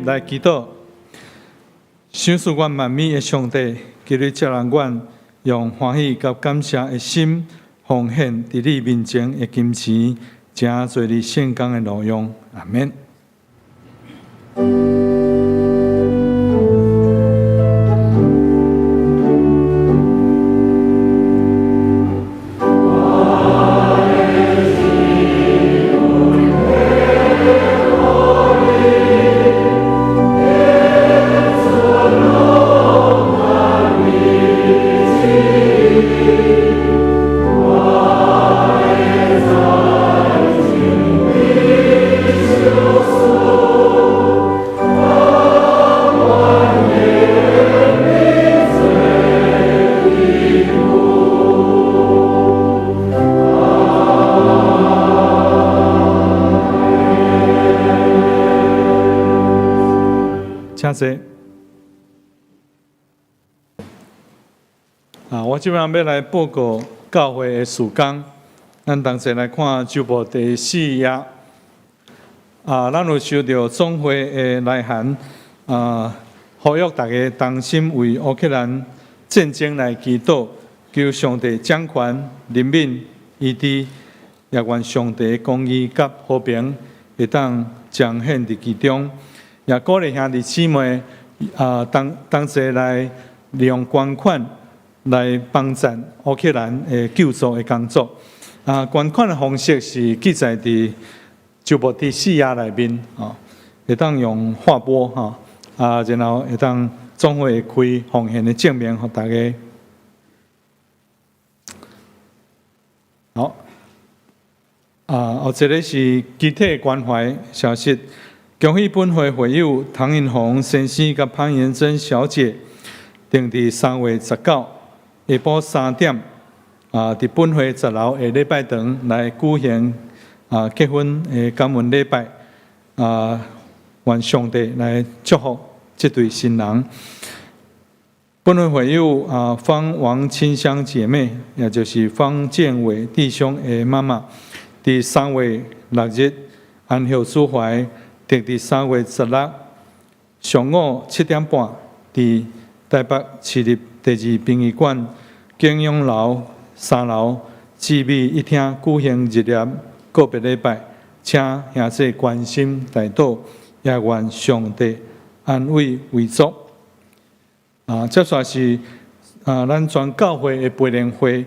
來祈禱，賞賜阮萬美的上帝，今日才讓阮用歡喜佮感謝的心奉獻佇你面前的金錢，成做你聖工的路用。阿們。請坐。啊，我這擺欲來報告教會的事工。咱同齊來看週報第四頁。啊，咱有收著總會的來函，啊，呼籲大家同心為烏克蘭戰爭來祈禱，求上帝掌權、憐憫、醫治，也願上帝公義佮和平會當彰顯佇其中。也鼓勵兄弟姊妹啊，同同齊來利用捐款來幫贊烏克蘭的救助的工作。啊，捐款的方式是記載佇週報第四頁內面，哦，會當用劃撥吼，啊，然後會當總會開奉獻的證明予大家。好，啊，哦，這个是肢體關懷消息。恭喜本會會友唐銀紅先生佮潘延珍小姐，定佇3月19下晡3點，佇本會十樓的禮拜堂來舉行結婚的感恩禮拜，願上帝來祝福這對新人。本會會友方王清香姐妹，也就是方建偉弟兄的媽媽，佇3月6日安息主懷，佇佇3月16上午7點半，佇台北市立第二殯儀館景永樓三樓姊美一廳舉行日夜告別禮拜，請兄弟關心代禱，也願上帝安慰遺族。接續是咱全教會的培靈會，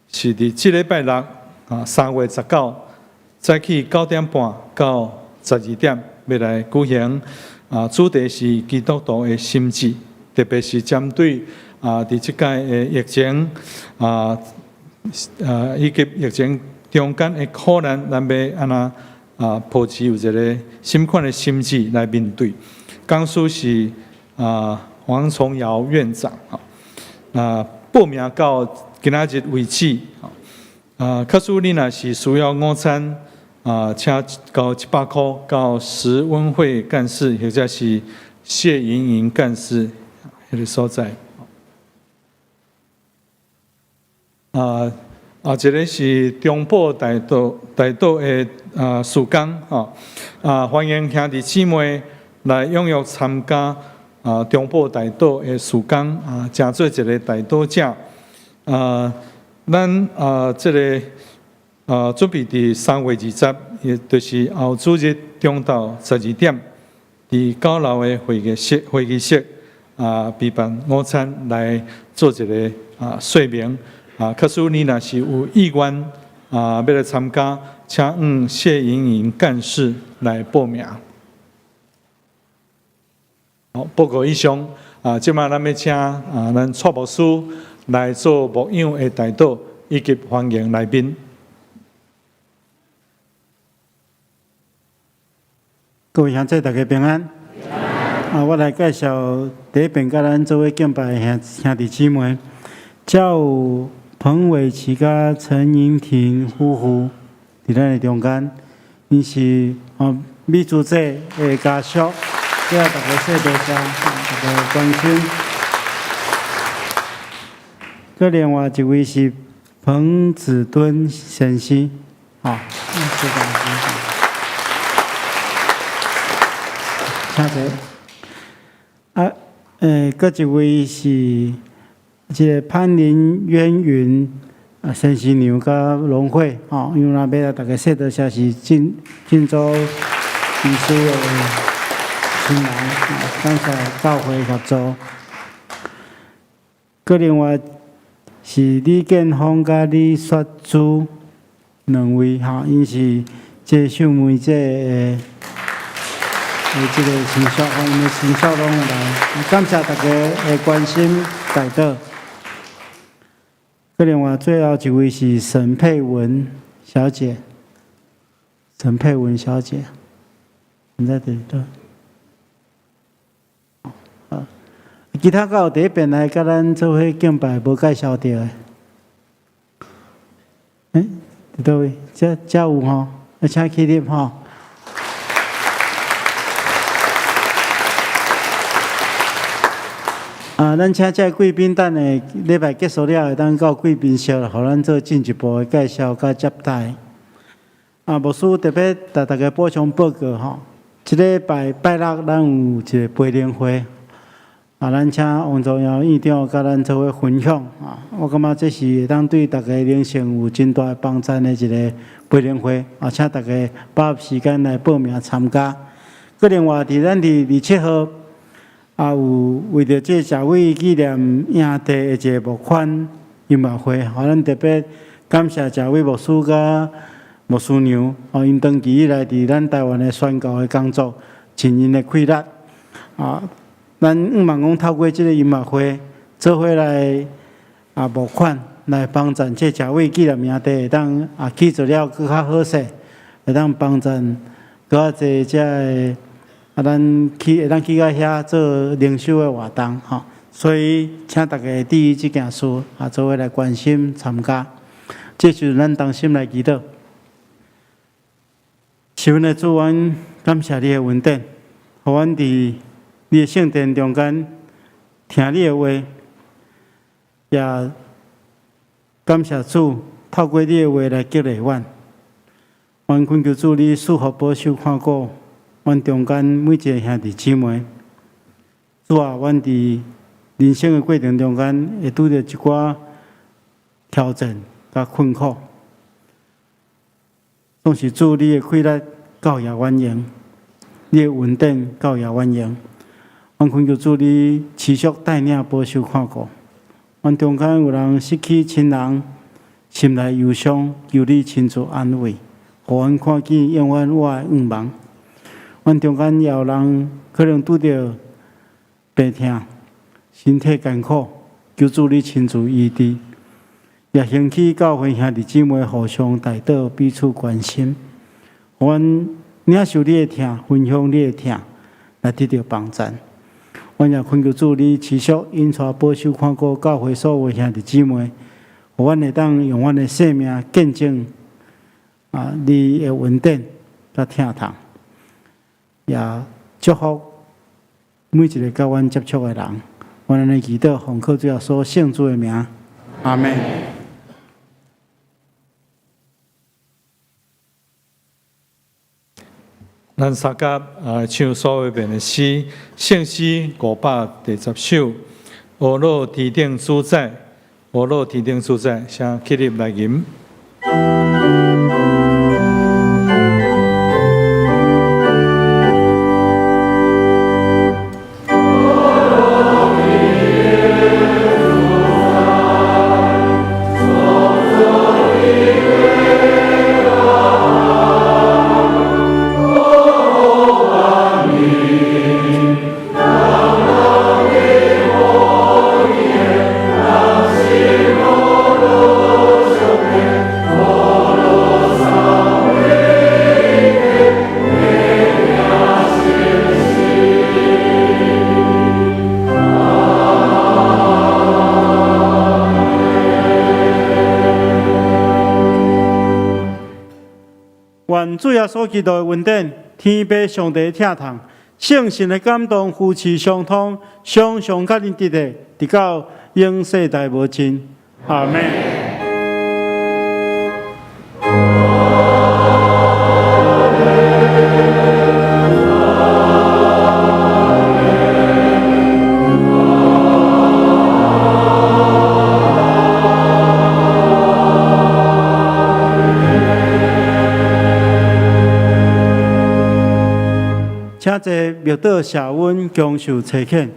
是佇這禮拜六3月19，早起9點半到12點，欲來舉行。主題是基督徒的心志，特別是針對佇這擺的疫情以及疫情中間的苦難，咱欲按怎保持有一个什款的心志來面對。講師是王崇堯院長，那報名到今仔日為止，假使你若是需要午餐，請交100箍到石溫慧幹事或者是謝瑩瑩幹事彼个所在。一个是中部大道的事工吼，歡迎兄弟姊妹來踴躍參加中部大道的事工成做一个代禱者。咱這个準備佇3月20，也就是後主日中晝12點，佇九樓的會議室備辦午餐來做一个說明。假使你若是有意願欲來參加，請向謝瑩瑩幹事來報名。好，報告以上，這擺咱欲請咱蔡牧師來做牧養的代禱，以及歡迎來賓。各位鄉親，大家平安。我來介紹第一遍佮咱做伙敬拜的兄弟姊妹，遮有彭偉琪佮陳盈婷夫婦佇咱的中間，𪜶是美珠姐的家屬，這大家說多謝，大家關心。閣另外一位是彭子敦先生，好，請坐。閣一位是這个潘林淵雲先生娘佮龍慧，吼，因為若欲來大家說多謝是進進州醫師的親人，感謝教會協助。閣另外是李建峰佮李雪珠兩位，吼，𪜶是這秀梅姐的這个親屬，𪜶的親屬攏有來，感謝大家的關心代禱。閣另外最後一位是沈佩文小姐，沈佩文小姐，你在佇佗？好，其他閣有佇彼邊來佮咱做伙敬拜無介紹著的？佇佗位？遮有吼，請起立吼。咱請這個貴賓，等下禮拜結束了，會當到貴賓室，予咱做進一步的介紹佮接待。牧師特別共大家補充報告吼，這禮拜拜六咱有一个培靈會，咱請王宗堯院長佮咱做伙分享。我感覺這是會當對大家靈性有真大的幫助的一个培靈會，請大家把握時間來報名參加。閣另外，佇咱佇27號。有為著這社會紀念營地的一个募款音樂會，咱特別感謝賈偉牧師佮牧師娘，𪜶長期以來佇咱台灣的宣教的工作，盡𪜶的氣力。咱向望講透過這个音樂會，做伙來募款，來幫助這社會紀念營地會當去做了閣較好勢，會當幫助閣較濟遮个。咱去會當去到遐做靈修的活動，吼，所以請大家注意這件事，啊，做伙來關心參加。這時陣咱同心來祈禱。是阮的主，阮感謝你的恩典，予阮佇你的聖殿中間聽你的話，也感謝主透過你的話來激勵阮。阮懇求主，你賜福保守看顧阮中間每一个兄弟姊妹。主啊，阮佇人生的過程中間會拄著一寡挑戰佮困苦，總是主你的氣力夠予阮用，你的恩典夠予阮用。阮懇求主你持續帶領保守看顧。阮中間有人失去親人，心內憂傷，求你親自安慰，予阮看見永遠活的願望。阮中間也有人可能拄著病痛，身體艱苦，求主你親自醫治。也興起教會兄弟姊妹互相代禱，彼此關心，予阮領受你的疼，分享你的疼，來得著幫贊。阮也懇求主你持續引帶保守看顧教會所有兄弟姊妹，予阮會當用阮的生命見證啊，你的恩典佮疼痛，也祝福每一个佮阮接觸的人。阮按呢祈禱，奉靠主耶穌聖子的名，阿們。咱相佮啊，唱所有遍的詩，聖詩510首，呵咾天頂主宰，呵咾天頂主宰，請起立來吟。願主耶穌基督的恩典、天父上帝的疼痛、聖神的感動、扶持相通，常常佮恁佇咧，直到永世代無盡。阿們。請坐默禱謝恩，享受差遣。